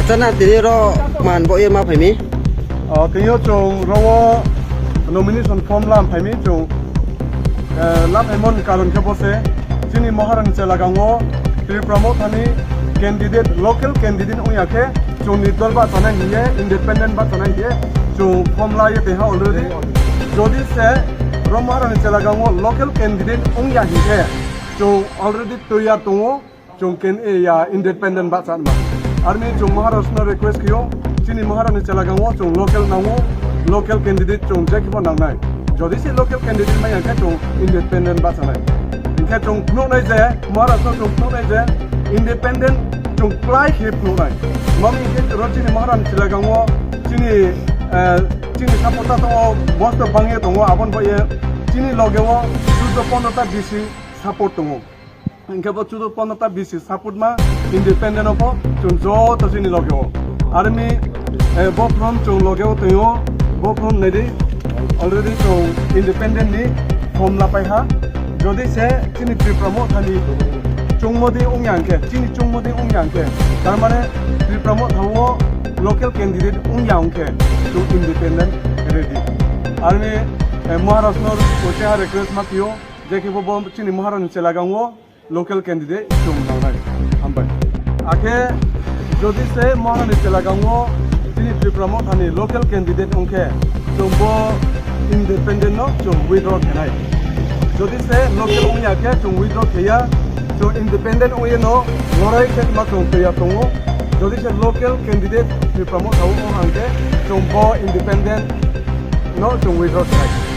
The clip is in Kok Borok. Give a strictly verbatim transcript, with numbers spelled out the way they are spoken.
Sana tini ro man bo ye ma phaimi. O, tini o chwng ro o nomination form lam phaimi chwng. Eh, lam phaimon karon khe bo se chini Maharani Chelagang o Tipra Mothani candidate, local candidate wngya khe chwng ni dol bachanai hiye, independent bachanai hiye chwng form la ye tongha already. Jodi se ro Maharani Chelagang o local candidate wngya hinkhe chwng already toyar tongo. Chwng ken, eh, ya, independent bahchanma. Army chwng Maharashtra no request khiyo, chini Maharani Chelagang o chwng local nango, local candidate chwng jekhibo nangnai. Jodi se local candidate maya khe chwng independent bahchanai. Hinkhe chwng phunuknai je, Maharashtra chwng phunuknai je, independent chwng plai khe phunuknai. Mami hinkhe ro chini Maharani Chelagang o chini, eh, chini supporter tongo, bosto bangye tongo, abon boye chini loge o chudo pondro ta B C support tongo. Hinkhe bo chudo pondro ta B C support ma independent o pho chwng joto chini loge o. Army, eh, bo from chwng loge o twi o, bo from nai di already chwng independent ni form la pai ha. Jodi se chini Tipra Mothani chwngmo di wngya hinkhe, chini chwngmo di wngya hinkhe, tar mane Tipra Motha o local candidate wngya hinkhe chwng independent ready. Army, eh, Maharashtra no koche ha request ma khiyo. Jekhe bo bo chini Maharani Chelagang o local candidate chwng nangnai. Hambai. Akhe jodi se Maharani Chelagang o chini Tipra Mothani local candidate wngkhe chwng bo independent no chwng withdraw khenai. Jodi se local wngya khe chwng withdraw kheya, chwng independent wngye no lorai khe ma chwng twiya tongo. Jodi se local candidate Tipra Motha o wng hangkhe chwng bo independent no chwng withdraw khenai.